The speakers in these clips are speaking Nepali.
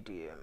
DTM.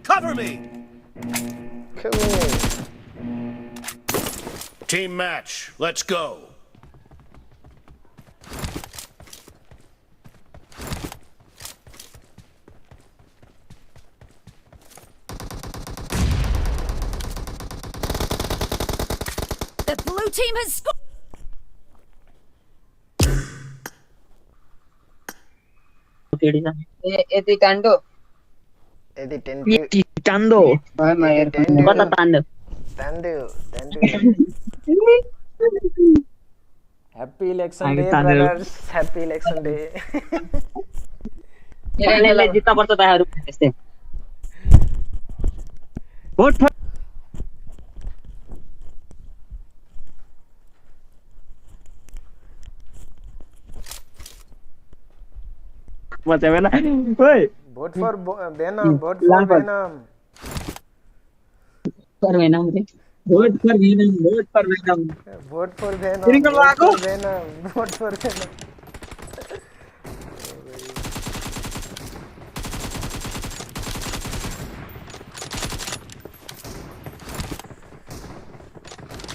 Cover me! Cool. Team match, let's go. The blue team has scored. यति टान्डो यदि TanTo. कता टान्डो Happy election day, brothers. Happy election day. एरनेलाई जित्ता पर्छ ताहरू त्यस्तै भोट फर बच्चा बेला ओइ Vote for Venom. Vote for Venom. पर्दैन रे vote for Venom Vote for Venom. Trinkle Vote Lago. for Venom. Vote for Venom.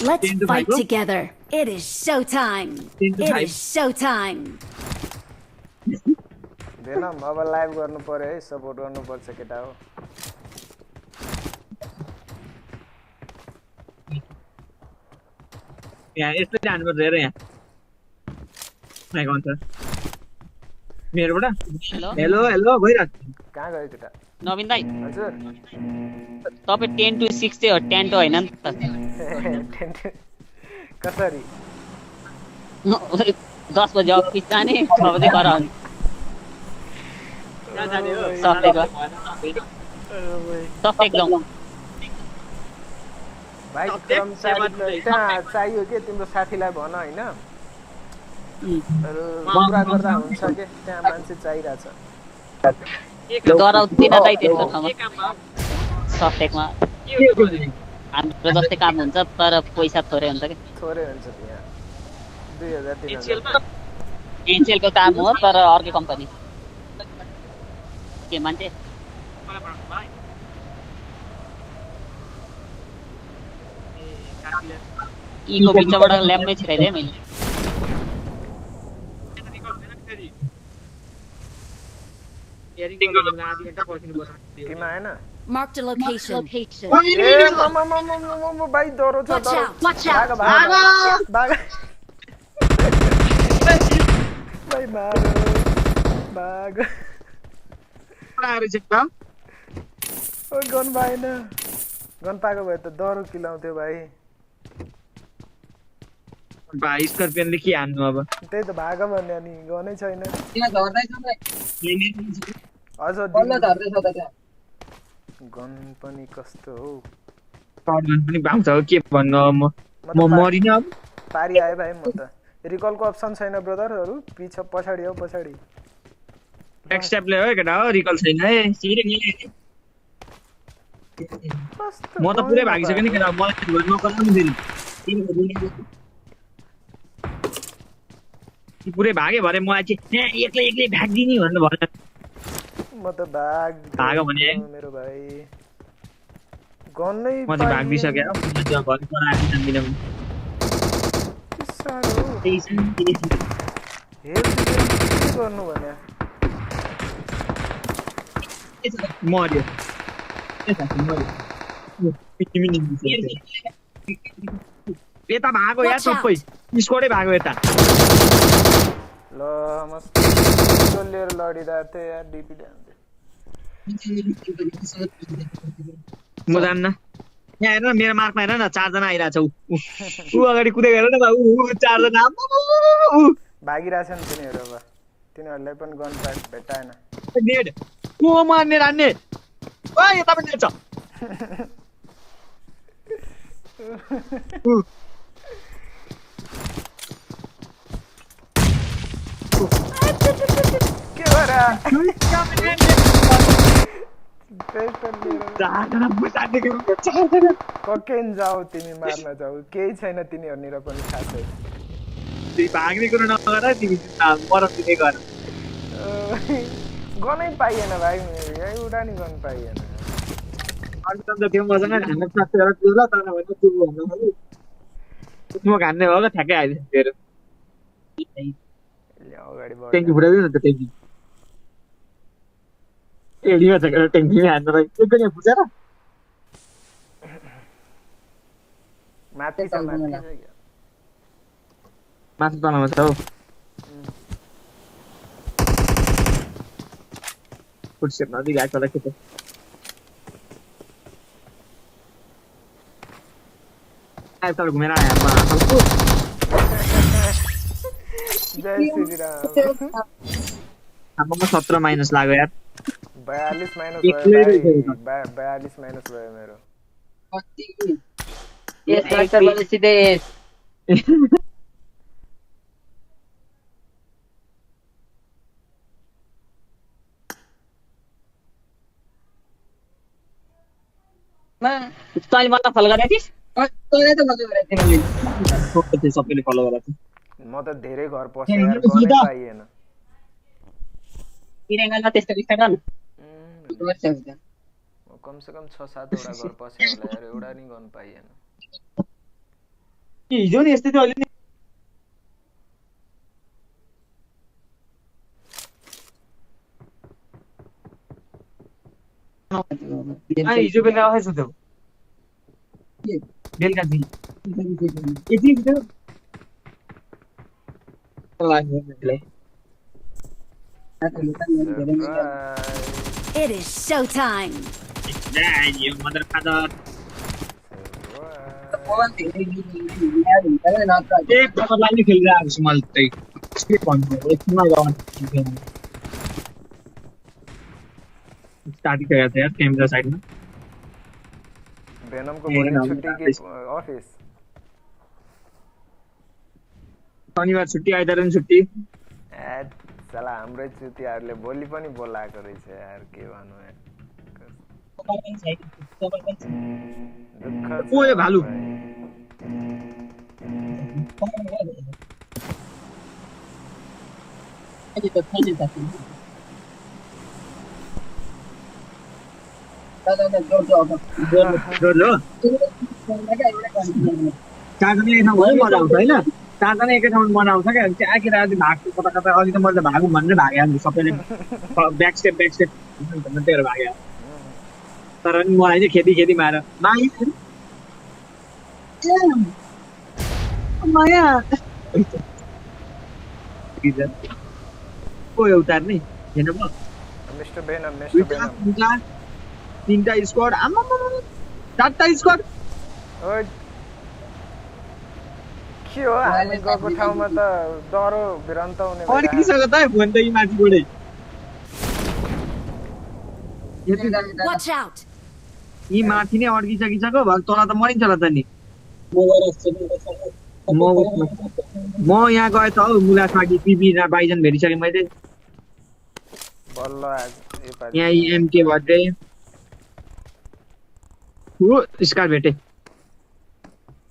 Let's TanTo fight bhai ko? together. It is showtime. TanTo It bhai. is showtime. Venom, अब लाइभ गर्नु पर्यो है, सपोर्ट गर्नु पर्छ केटा हो. यहाँ यस्तो जानु पर्छ हेर यहाँ माइक अन छ मेरोबाट हेलो हेलो भइरहेको कहाँ गयो केटा? नवीन दाइ हजुर. तपाई 10 to 6 चाहिँ हो ट्यान्टो हैन नि त कसरी? 10 बजे अफिस जाने 6 बजे घर आउने सफेक जाउँ भाइ कर्मचारी त्यहाँ चाहियो के तिम्रो साथीलाई भन हैन. कुरा गर्दा हुन्छ के त्यहाँ मान्छे चाहिरहेछ. डराउँदिन दाइ त्यस्तो ठाउँमा सफेकमा हाम्रो जस्तै काम हुन्छ तर पैसा थोरै हुन्छ के थोरै हुन्छ त्यहाँ. 2000 3000. एनसीएलको काम हो तर अर्कै कम्पनी के मान्छे यीको बिचबाट ल्याम्मै छिराइदिएँ मैले तिमी आएन? Marked a location. ए म भाइ डरो छ Watch डरो. out! Watch out! भाग. भाइ भाग. ओ गन भएन. गन पाएको भए त डरो किलाउँथ्यो भाइ. भाइ स्कर्पियनले के हान्नु अब त्यही त भाग भन्ने अनि गनै छैन. अझ गन पनि कस्तो हो. गन पनि भाउँछ हो के भन्नु अब म मरिन अब पारी आयो भाइ म त. रिकलको अप्सन छैन ब्रदरहरु. पछाडी हो पछाडी. एक्सटेपले हो केटा हो रिकल छैन है सिरे नि म त पुरै भागिसके नि केटा मलाई घर नकर्नु नि फेरि पुरै भागे भरे म आज यहाँ एक्लै भाग्दिनी भन्नु भयो म त भाग भने मेरो भाइ गन्नै म चाहिँ भाग्दिसके हो म चाहिँ घर पर आएको जान्दिन के गर्नु भने मर्यो यता भागो या सबै स्कोरै भागो यता ल मस्त लिएर लडिरहेको थिएँ यार डिपी ध्यान म जान्न यहाँ हेर न मेरो मार्कमा हेर न 4 जना आइराछ उ अगाडि कुदै हेर न बाबु 4 जना भागिरहेछ नि तिनीहरू अब तिनीहरूलाई पनि गन भेटाएन नेड को मार्ने रान्ने ओइ यता पनि छ के भरा ककेन जाऊ तिमी मार्न जाऊ केही छैन तिनीहरूनिर पनि खासै भाग्ने कुरो नगर तिमी मरम दिने गर गनै पाइएन भाइ एउटा नि गन पाइएन अन्त त्यो मसँग खान सक्छ र त्यो ल तर भने त्यो भन्नु खाली म खान्ने हो ल ठ्याक्कै आइदिन्छ तेरो अगाडि बढ ट्याङ्की फुटाइदियो न त ट्याङ्की एडिया छ ट्याङ्की हान्न र एकजना फुटेर माथि छ माथि तलामा छ हौ फुटसेप नदी गएको होला के त आइ तल घुमेर आए जय श्री राम हाम्रो 17 माइनस लाग्यो यार 42 माइनस भयो 42 माइनस भयो मेरो यस डाक्टर भने सिधै तैँले मलाई फलो गरेको थिइस् तैँले त मलाई गरेको थिएन सबैले फलो गरेको थियो म त धेरै घर पसेँ यार गर्नै पाइएन किनेगाला त्यस्तो रिस्टा गर्नु कम से कम 6-7 वटा घर पसेँ होला यार एउटा नि गर्न पाइएन हिजो नि यस्तै थियो अहिले हिजो बेला आएछ त्यो बेलुका दिन यति थियो It is showtime. Mother father एक प्रकारले खेलिरहेको छु मैले त्यही के भन्नु एकमा गर्नु स्टार्टिङ गएको थियो यार क्यामेरा साइडमा भेनमको भोलि छुट्टी के अफिस शनिबार छुट्टी आइतबार पनि छुट्टी साला हाम्रै चुतियाहरूले भोलि पनि बोलाएको रहेछ यार के भन्नु यार ओ यो भालु चारजना एकै ठाउँमा मजा आउँछ क्या आखिर आज भाग्छु कता कता अघि त मैले भागौँ भनेर भागेँ सबैले ब्याक स्टेप भनेर भागे तर पनि मलाई चाहिँ खेती मार माया को एउटा नि हेर्नु भयो मिस्टर भेनम 3टा स्क्वाड आमा 4टा स्क्वाड ओइ के हो हामी गएको ठाउँमा त डरो भिरन्त हुने अनि किसँग त फोन त माथि गोडे Watch out. यी माथि नै अड्किसकिसक्यो भल तल त मरिन्छ होला त नि म यहाँ गए त हौ मुला सागी पिबी र बाइजन भेटिसकेँ मैले बल्ल आज यहाँ एमके भटे हो स्कार भेटे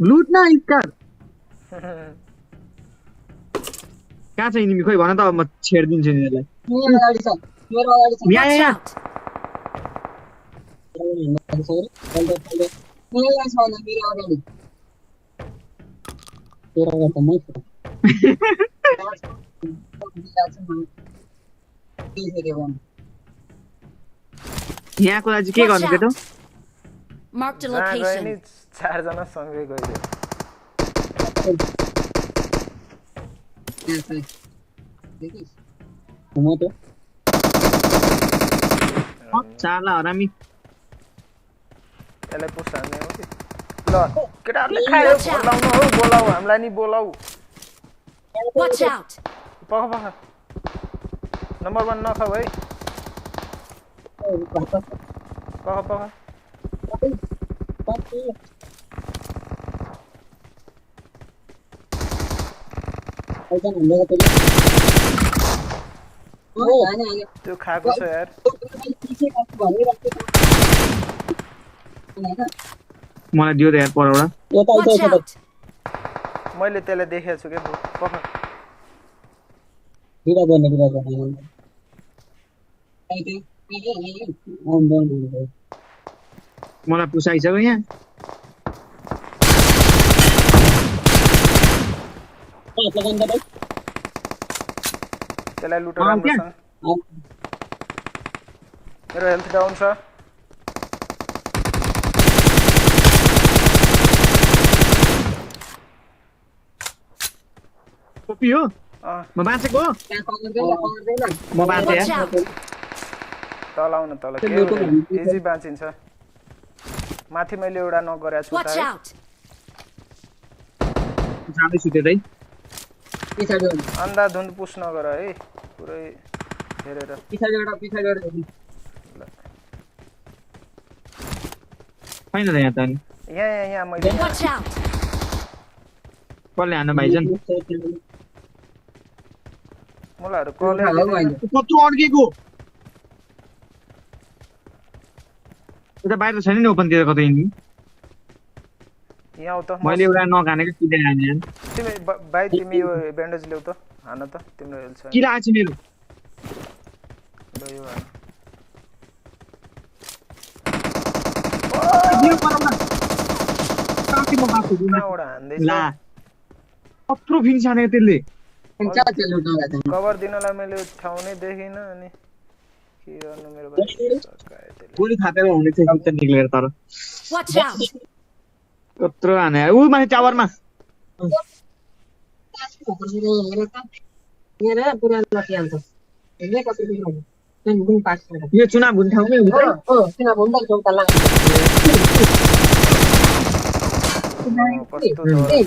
लुट न स्कार कहाँ छ इनिमी खोइ भन त अब म छेड्दिन्छु नि यसलाई Watch out. यहाँको लागि के गर्नु केटो Marked a जहाँ गए नि location. 4 जना सँगै गइदियो चाला हरामी यसलाई पुस हान्ने हो कि ल केटाहरुले खायो बोलाउनु हो बोलाऊ हामीलाई नि बोलाऊ Watch out! पख पख नम्बर 1 नखाऊ है पख पख त्यो खाएको छ यार मलाई दियो त यार परौडा Watch out! मैले त्यसलाई देखेको छु के पख मलाई पुसाइसक्यो यहाँ त्यसलाई लुट राम्रोसँग मेरो हेल्थ डाउन छ कोपी हो म बाँचेको हो म बाँचे Watch out! तल आउन तल के इजी बाँचिन्छ माथि मैले एउटा नक गरेको छु Watch त out! जाँदै सुतेदै अन्धाधुन्द पुस नगर है पुरै हेरेर छैन त यहाँ त नि यहाँ मैले Watch out! कसले हान्नु भाइजन मुलाहरु कले कत्रो अड्केको उता बाहिर छैन नि ओपनतिर कतै हिँड्नु यहाँ आउ त मैले एउटा नखानेको किन हाने यार तिमी भाइ तिमी यो ब्यान्डेज ल्याउ त हान त तिम्रो हेल्थ छ किन आछ मेरो ल यो हान दियो परम काफी म बात गर्छु कहाँबाट हान्दै ला कत्रो फिनिस हानेको त्यसले कभर दिनलाई मैले ठाउँ नै देखिन अनि के गर्नु मेरो भाइ सकाए त्यसले गोली खातेर हुने थियो त निक्लेर तर Watch out! कत्रो हाने उ माथि टावरमा यो चुना भुन ठाउँमै हुन्छ कस्तो डर थियो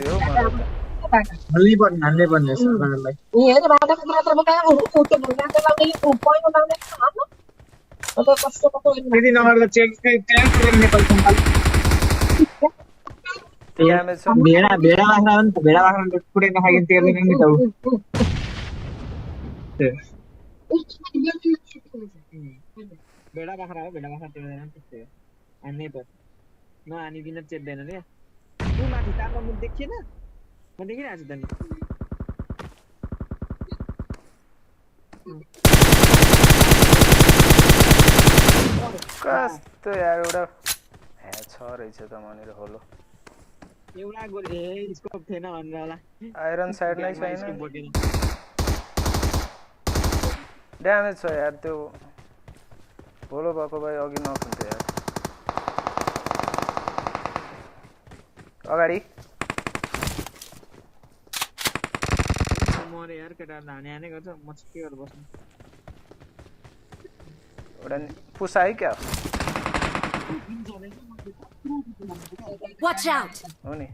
मलाई हाल्नै पर्ने सरकारलाई त्यति नगर्दा चेक नेपाल ड्यामेज छ भेडा बाख्रा नि त भेडा बाख्रा पुरै नखाइकन तेर्दैन नि त उ भेडा बाख्रा तेर्दैन नि त्यस्तै हो हान्नै पर्छ नहानिदिन चेप्दैन रे उ माथि तापमा म देखिएन म देखिरहेको छु त नि कस्तो यार एउटा छ रहेछ त मनेर होलो एउटा गोली स्कोप थिएन भनेर होला आइरन साइड नै छैन ड्यामेज छ यार त्यो होलो भएको भए अघि नखुन्थ्यो यार अगाडि मरे यार केटाहरुले हाने गर्छ म चाहिँ के गरेर बस्नु एउटा पुसाइ क्या Watch out! हो नि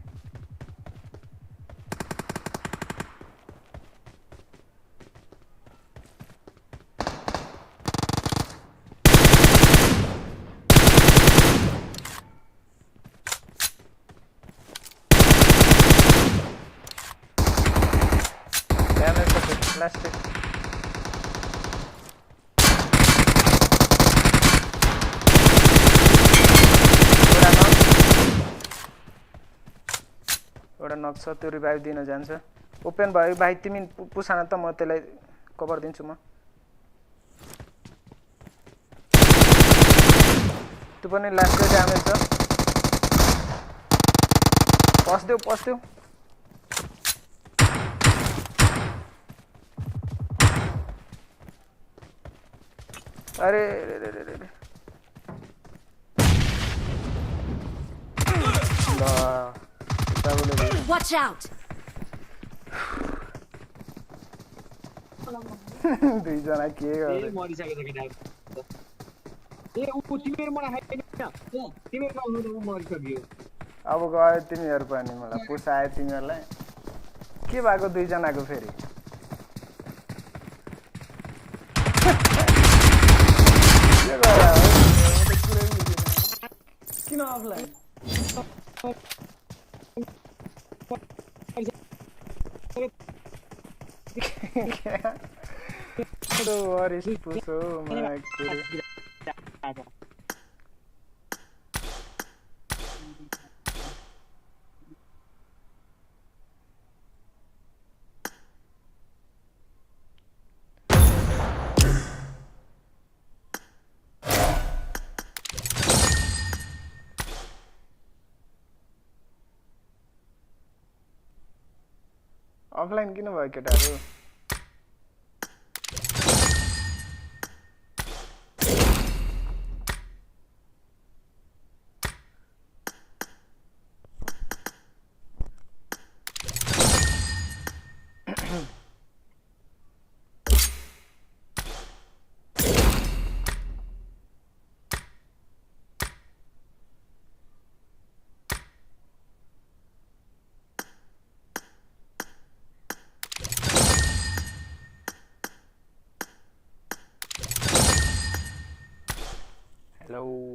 ड्यामेज छ प्लास्टिक एउटा नक छ त्यो रिभाइभ दिन जान्छ ओपन भयो भाइ तिमी पुसान त म त्यसलाई कभर दिन्छु म त्यो पनि लास्टै ड्यामेज छ पस्देऊ अरे Watch out! दुईजना के गर्दै मरिसकेको छ केटाहरु ए उ तिमीहरु मलाई हाइदैन तिमीहरु आउनु त मरिसक्यो अब गयो तिमीहरू पनि मलाई पुसायो तिमीहरूलाई के भएको दुईजनाको फेरि के गरे हो किन अफलाइन तो वरिस पुसो मलाई अफलाइन किन भयो केटाहरू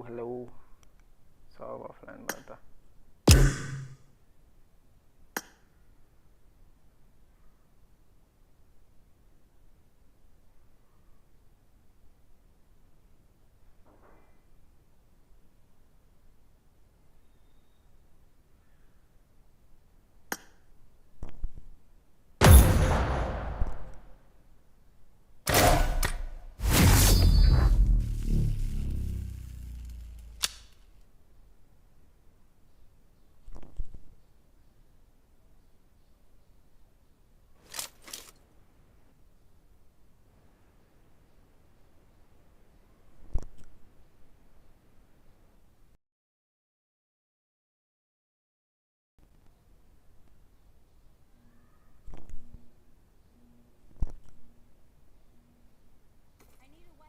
हेलो सब अफलाइन भयो त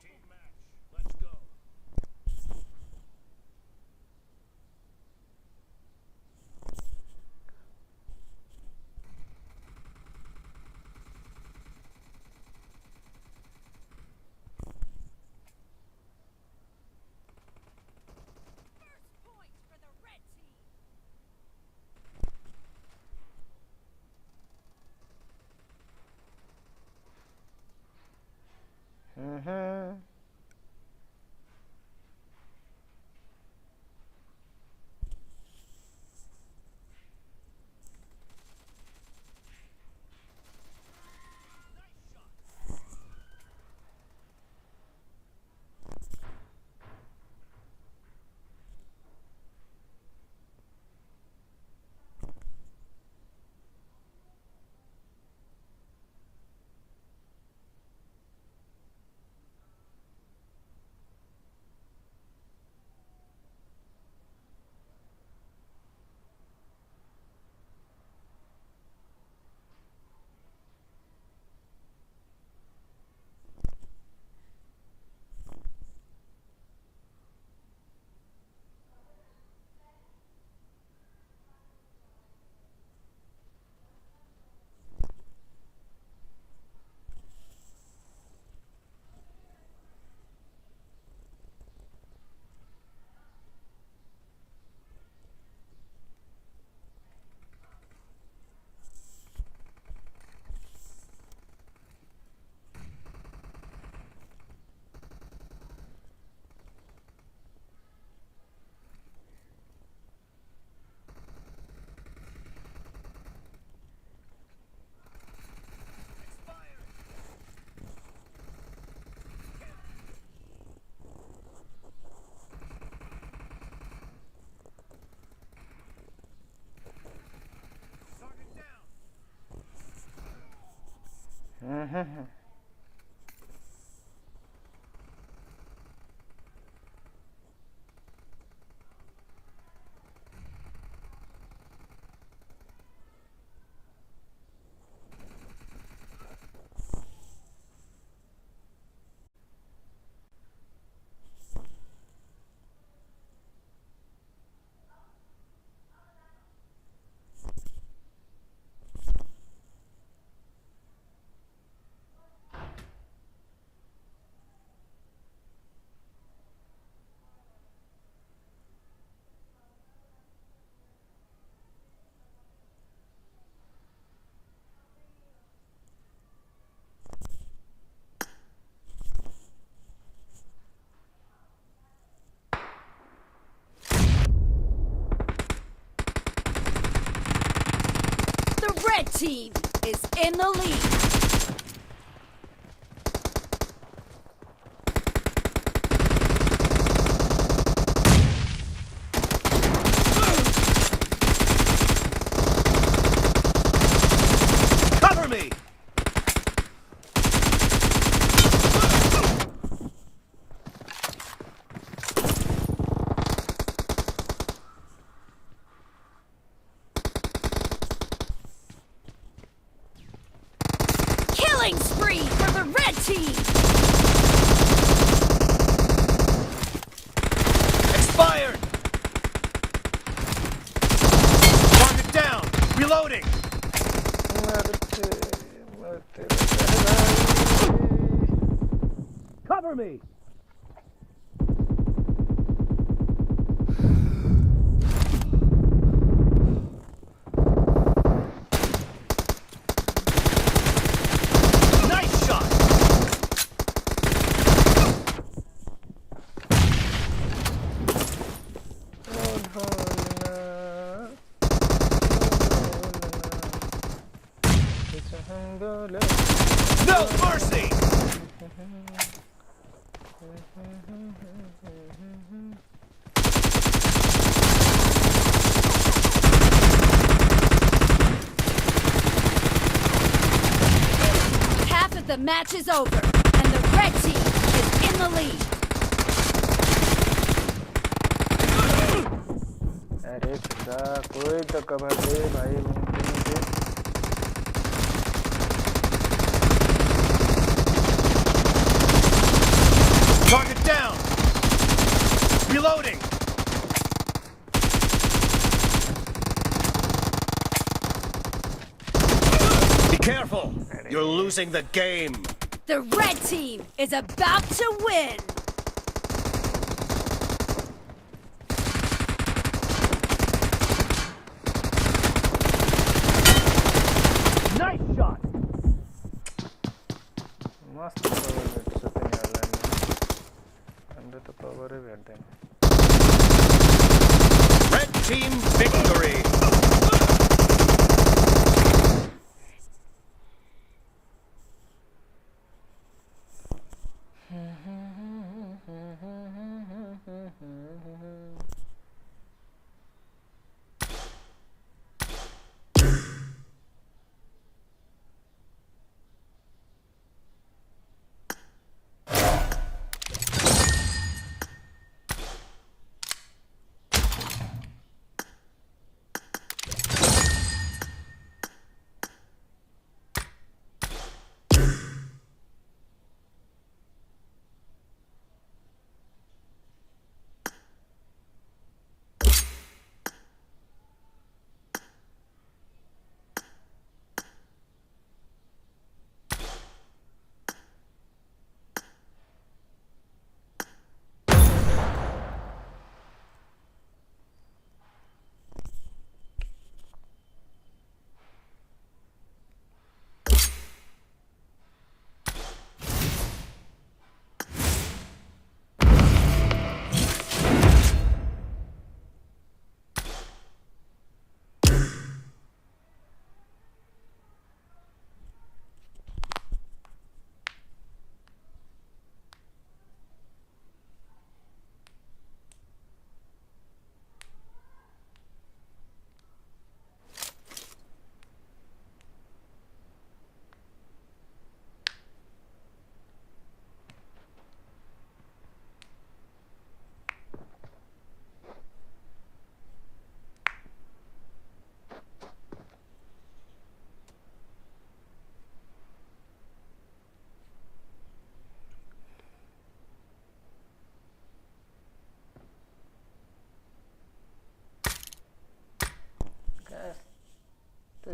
Team match. Let's go. team is in the lead. Cover me! Killing spree for the red team. Expired! Target down! Reloading! Cover me! Nice shot! No mercy! Half of the match is over, and the red team is in the lead. अरे खुदा कोई तो कवर दे भाई मुझे Target down! Reloading! Be careful! You're losing the game! The red team is about to win. Nice shot! मस्त कवर भेट्छ तिनीहरूलाई हाम्रो त कभरै भेट्दैन Red team victory!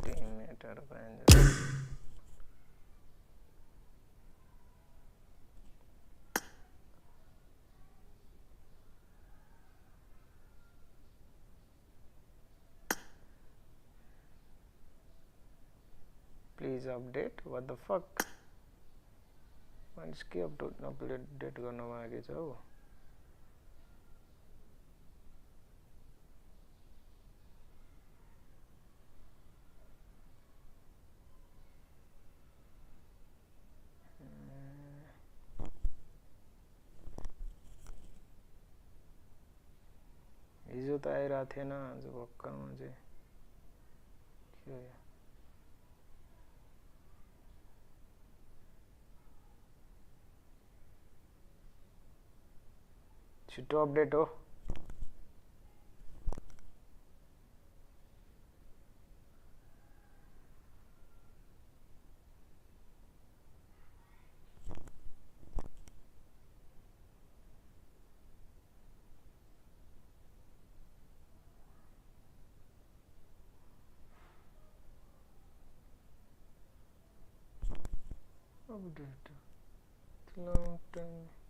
टिममेटहरु पाइन्छ Please update. What the fuck? Once के update गर्न मागे छ हौ हिजो त आइरहेको थिएन आज भक्करमा चाहिँ के हो यो छिटो अपडेट हो अपडेट long time